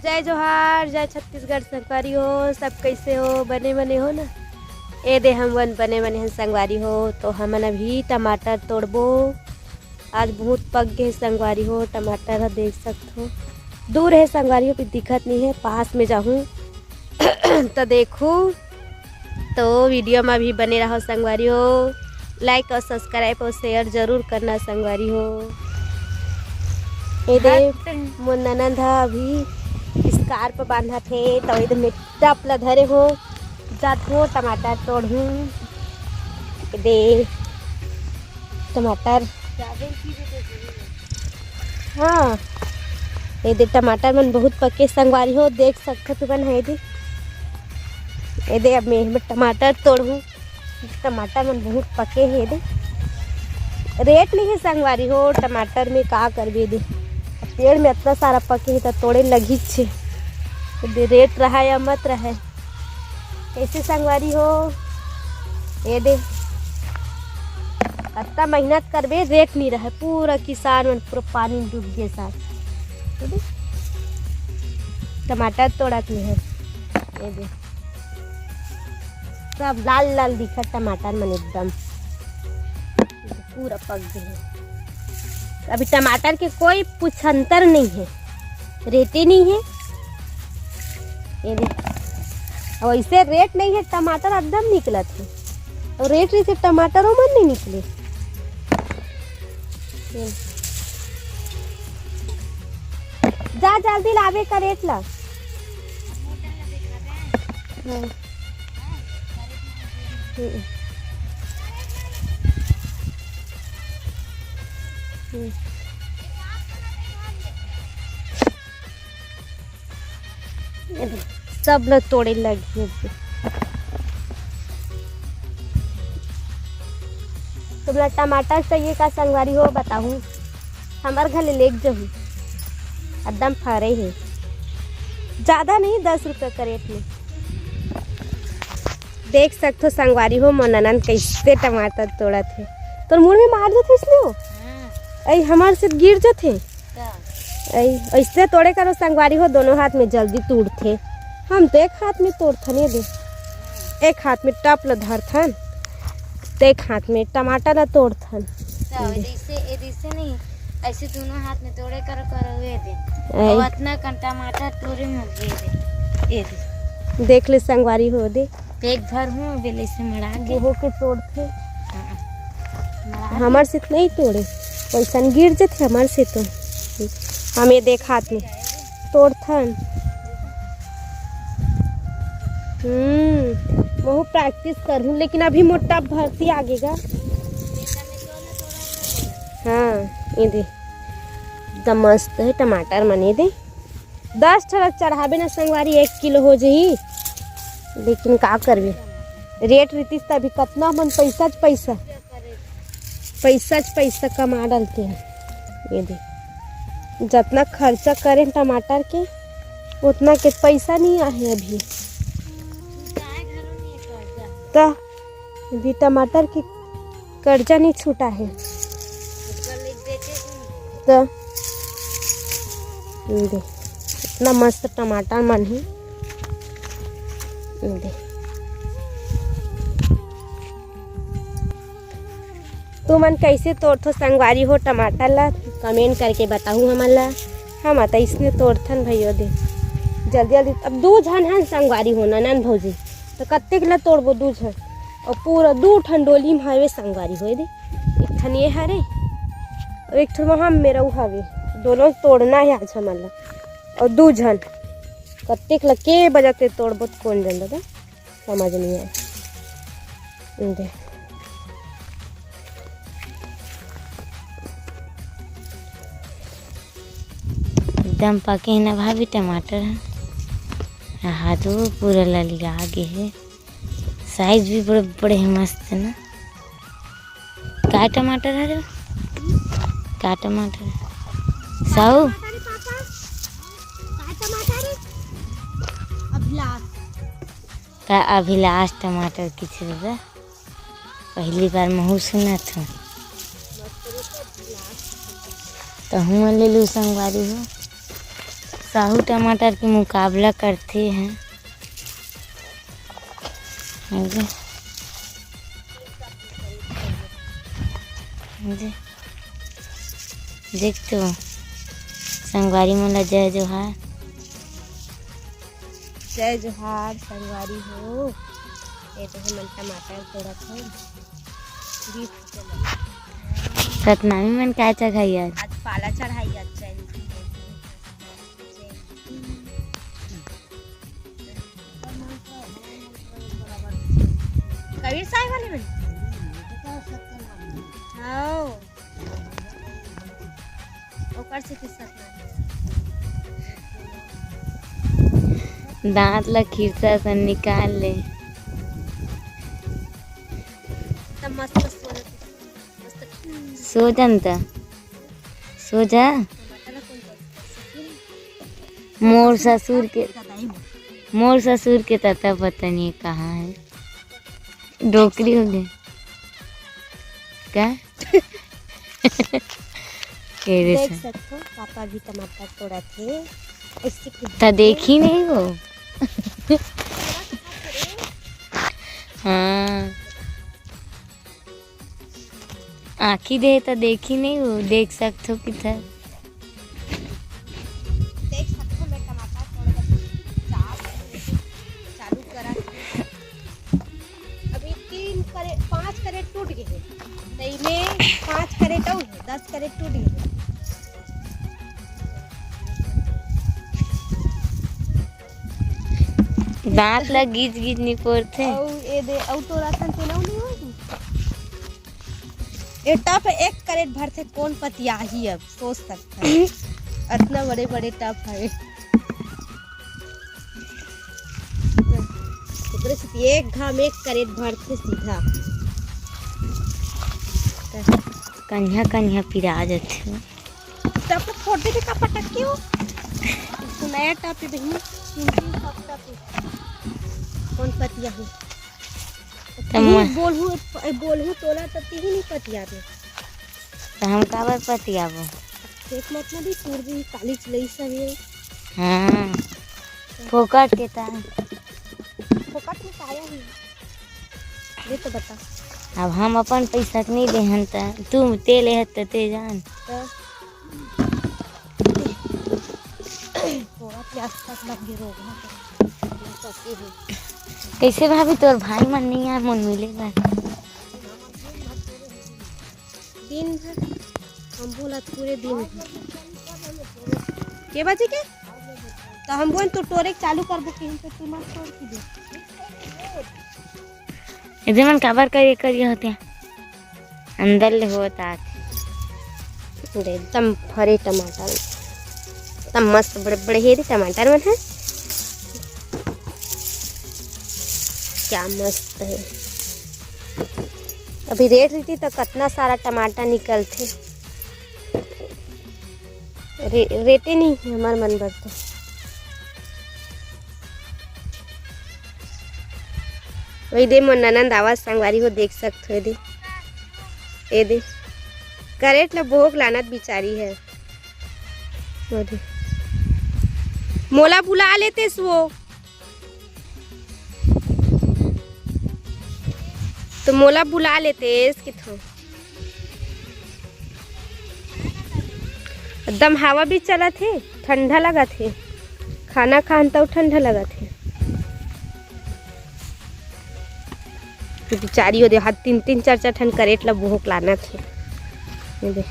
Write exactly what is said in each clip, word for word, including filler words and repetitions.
जय जोहार, जय छत्तीसगढ़ संगवारी हो। सब कैसे हो? बने बने हो ना? ए दे हमन बने बने हन संगवारी हो। तो हमन अभी टमाटर तोड़बो। आज बहुत पक गए संगवारी हो टमाटर ह, देख सकत हो। दूर है संगवारी हो, भी दिखत नहीं है, पास में जाहूँ तो देखू। तो वीडियो में भी बने रहो संगवारी हो। लाइक और सब्सक्राइब और शेयर जरूर करना संगवारी हो। ए दे मोर ननंद ह अभी scarf बांधत हे, तो ए दे मैं टप ला धरे हो, जात हो टमाटर तोड़हूँ। ए दे टमाटर, हाँ, ए दे टमाटर मन बहुत पके संगवारी हो, देख सकत हो तुमन ह। ए दे, ए दे अब मैं एमे टमाटर तोड़हूँ। टमाटर मन बहुत पके हे दे। रेट नहीं है संगवारी हो टमाटर में, का करबे दे। पेड़ में इतना सारा पके हे त तोड़े लगीच हे। दे रेट रहा या मत रहे, कैसे संगवारी हो? ए दे, अतना मेहनत करबे, रेट नहीं रहे। पूरा किसान मन पूरा पानी में डूब गए साथ। ए दे, टमाटर तोड़त नहीं है। ए दे, सब लाल लाल दिखत टमाटर मन एकदम पूरा पक गए हैं। अभी टमाटर के कोई पुछंतर नहीं है, रेटे नहीं है। ए दे, और ऐसे रेट नहीं है, टमाटर एकदम निकलत है। और रेट रहिसे टमाटरों मन नहीं निकले। ए, जा जल्दी लावे का रेट ला। हाँ। हम्म। हम्म। सब लोग तोड़े लगी। तुमला टमाटर चाहिए का संगवारी हो, बताहूँ, हमर घर ले लेके जहू, एकदम फरे हे, ज्यादा नहीं, दस रुपये का रेट में। देख सकथो संगवारी हो, मोर ननन कैसे टमाटर तोड़त हे। तोर मुड़ में मार देथे इसने हो। हाँ। ऐ हमार से गिर जथे। का? ऐ, ऐसे तोड़े करो संगवारी हो, दोनों हाथ में जल्दी टूटथे। हम तो एक हाथ में तोड़थन, ये दे, एक हाथ में टप ल धरथन, तो एक हाथ में टमाटर ल तोड़थन। का हो, ये दे। जैसे, ये जैसे नहीं, ऐसे दोनों हाथ में तोड़े करो, करो, ये दे। ऐ। और इतना कन टमाटर तोड़े में ये दे, ये दे। देख ले संगवारी हो दे। पेट भर हूँ, बेले से मड़ा के। गोहो के तोड़थे। हाँ। मड़ा के। हमर से तो नहीं तोड़े, वैसन गिर जथे हमर से तो। हम ये देख हाथ में तोड़थन। हम्म, बहुत प्रैक्टिस करहूँ, लेकिन अभी मोटा भर्ती आगे गा। हाँ, ये दे, एकदम मस्त है टमाटर मन, ये दे। दस ठन चढ़ाबे ना संगवारी, एक किलो हो जही, लेकिन का करबे, रेट रहितिस त अभी कतना मन पैसा च पैसा, पैसा च पैसा कमा डालते हैं। ये दे, जतना खर्चा करें टमाटर के, उतना के पैसा नहीं आहे अभी। त अभी टमाटर के कर्जा नहीं छूटा है। तो दे, इतना मस्त टमाटर मन है। दे, तुमन कैसे तोड़थो संगवारी हो टमाटर ला, कमेंट करके बताहू हमन ला। हम तो इसने तोड़थन भैया दे, जल्दी जल्दी। अब दू झन हन संगवारी हो, ननन भौजी, तो कत्तेक ला तोड़बो दू झन? और पूरा दू ठन डोली में हवे संगवारी हो दे। एक ठन ये हरे और एक ठन वहाँ मेरा हवे। दोनों तोड़ना है आज हमन ला। और दू झन कत्तेक ला के बजाते तोड़बो त कोन जन दादा, समझ नहीं आए। दे। एकदम पके हे ना भाभी टमाटर ह। हाथों पूरा ललिया गे हे। साइज भी बड़े बड़े हे, मस्त हे ना। का टमाटर हरे? का टमाटर? साहू? का अभिलाष टमाटर किथे दादा? पहली बार महू सुनत हूँ। तहूँ मन ले लू संगवारी हो। साहू टमाटर के मुकाबला करथे हैं। जी। जी। देख तो, संगवारी मन ला जय जोहार। जय जोहार संगवारी हो। ये तो हमन टमाटर तोड़त हन। बीस रुपया लगे। सतनामी मन काय चघाई आज? आज पाला चढ़ाई, आज जयंती है। कबीर साहब वाले में? हाँ। ओकर से किस्सा सुना। दांत ला खिरसा से निकाल ले। तब मस्त मस्त बोलत। मस्त। सो जा न त। सो जा। टमाटर ला कौन बोलत? मोर ससुर के, मोर ससुर के तता पता नहीं कहाँ है, डोकरी हो गए का? के रे देख से। सकथो, पापा भी टमाटर तोड़त हे। ऐसे कि त देखी नहीं वो। हाँ। आँखी दे त देखी नहीं वो, देख सकथो किधर। देख सकथो, मैं टमाटर तोड़ के चार चालू करा। अभी तीन करे, पाँच करे टूट गए हैं। तो इमे पाँच करे टूट गए, दस करे टूट गए। दांत ला गीच गीच निपोरथे। अउ ए दे, अउ तोर असन तेला नहीं होही। ए टप एक करेट भरथे, कौन पतियाही अब, सोच सकता है। अतना बड़े बड़े टप है। ओकरे से एक घाम एक करेट भरथे सीधा। कन्हा कन्हा पिरा जथे। टप फोड़ दे का पटक के हो। उसको नया टप है बहिनी, तीन तीन सब टप है। कौन पतिया हो? त तीही म- बोलहू, बोलहू तोला त तीही नहीं पतिया दे। त हम काबर पतियाबो? एक मतलब ही तोर भी काली चलई सही है। हाँ। फोकट के ता। फोकट में काया ही। ये तो बता। अब हम अपन पैसा के नहीं देहन त तू ते लेहत त ते जान। तो तोरा के आसपास लग गे रोग, हाँ, तो ये तो की है। कैसे भाभी तोर भाई मन नहीं आए मोन मिले बर? दिन भर हम बोलत पूरे दिन भर। के बजे के? तो हम बोल तो टोरे के चालू करबो कि हम तो तू मत तोड़ की दे। एदे मन काबर करिया करिया होथे? अंदर ले होत आथे। अरे, एकदम फरे टमाटर, एकदम मस्त बड़े बड़े हे रे टमाटर मन ह। क्या मस्त है। अभी रेट रहितिस त कतना सारा टमाटर निकलथे। रे-, रेटे नहीं है हमार मन बर तो। वही दे मोर ननंद आवत संगवारी हो, देख सकत हो, ए दे, ए दे, करेट ल बोहक लानत बिचारी है। वो दे, मोला बुला लेतेस वो। तो मोला बुला लेतेस किथों। एकदम हवा भी चलत हे, ठंडा लगत हे। खाना खान त ठंडा लगत हे। बिचारी हो दे, हाथ तीन तीन चार चार ठन करेट ला बोहक लानत हे। ये दे।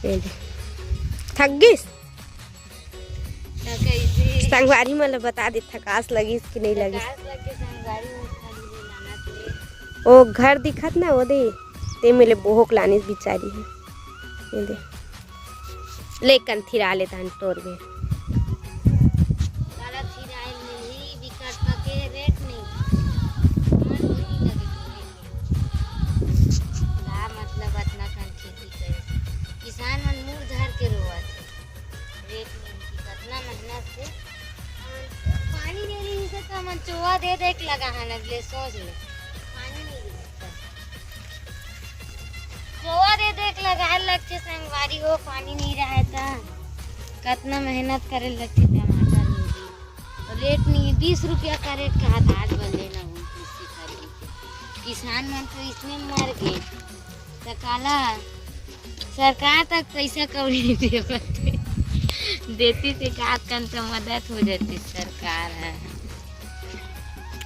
ये दे। थक गिस? त कइसे? संगवारी मन ल बता दे, थकास लगिस कि नहीं लगिस? थकास लग के संगवारी मन खाली ले लाना थे। ओ घर दिखत ना, ओ दे, ते मेले बोहक लानिस बिचारी हे। ये दे। ले कन थिरा ले तहन टोर में। काला थिराए मिलही, बिकट पके रेट नहीं। मन नहीं लगे टोरे के। का मतलब अतना कन खेती करे? किसान मन मुड़ धर के रोवत हे। रेट नहीं मिलती, कतना मेहनत से हमन पानी नहीं रही से तो हमन चोवा दे दे के लगा हन, अगले सोच ले, पानी नहीं रही से। जोवा दे देख लगाए लगथे संगवारी हो, पानी नहीं रहे त कतना मेहनत करे लगथे टमाटर में भी। रेट नहीं, बीस रुपया का रेट कहा था आज बदले ना हो, किसी खरीद के। किसान मन तो इसमें मर गए। त काला सरकार तक पैसा कौड़ी नहीं दे पाते। देती ते का कन तो मदद हो जाती सरकार है।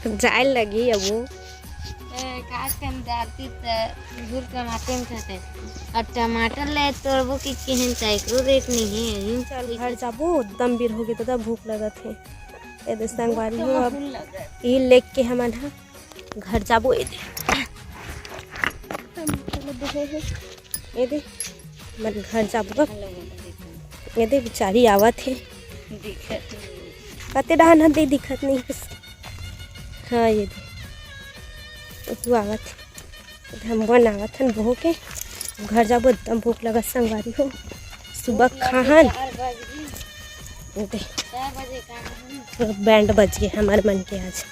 जाए लगी अब वो। ए, का कन जाती त घूर कमाते में खाते। और टमाटर ले तोड़बो कि केहन त एकरो रेट नहीं है। चल घर जाबो, एकदम बेर हो गए, दादा भूख लगत है। ए दे संगवारी हो, अब ई लेके हमन ह घर जाबो। ए दे, ए दे, हमन घर जाबो अब। ए दे बेचारी आवत हे। कते डहान ह दे दिखत नहीं हे। हाँ, ए दे, तू आवत हे। हम बनावत हन बहू के, घर जाबो, एकदम भूख लगत संगवारी हो। सुबह खाहन। दे। बैंड बज गए हमारे मन के आज।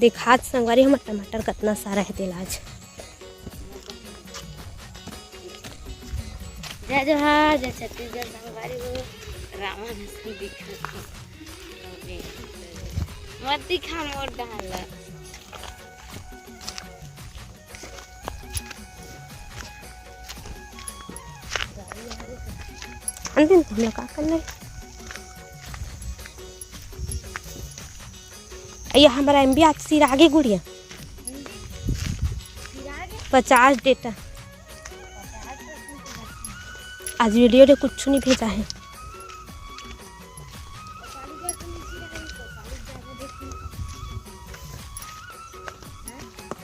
देखात संगवारी, हमर टमाटर कतना सारा है तेल आज। जय जोहार, जय छत्तीसगढ़ संगवारी हो। रावण असन दिखत हे। मत दिखा मोर डहान ला। अंतिम तुमने का करना है? ये हमारा एम बी आज सिर आगे गुड़िया। पचास डेटा। आज वीडियो रे कुछ नहीं भेजा है।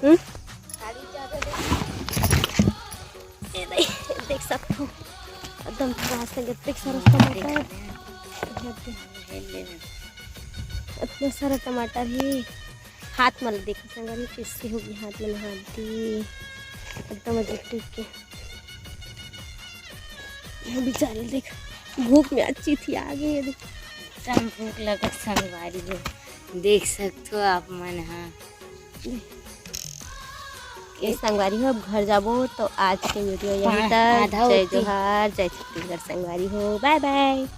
हम्म? ए दे, देख सकते हो, एकदम रास्ता के देख सारा टमाटर। इतना सारा टमाटर है। हाथ में देखो संगवारी, कैसे होगी हाथ में नहा दी। एकदम अजीब टाइप के। ये बेचारे देख, भूख में अच्छी थी आ गई है, देख। एकदम भूख लगत संगवारी हो, देख सकते हो आप मन हा। ये संगवारी हो, अब घर जाबो तो आज के वीडियो यही पा-, तक। आधा जय होती। जोहार, जय छत्तीसगढ़ संगवारी हो, बाय बाय।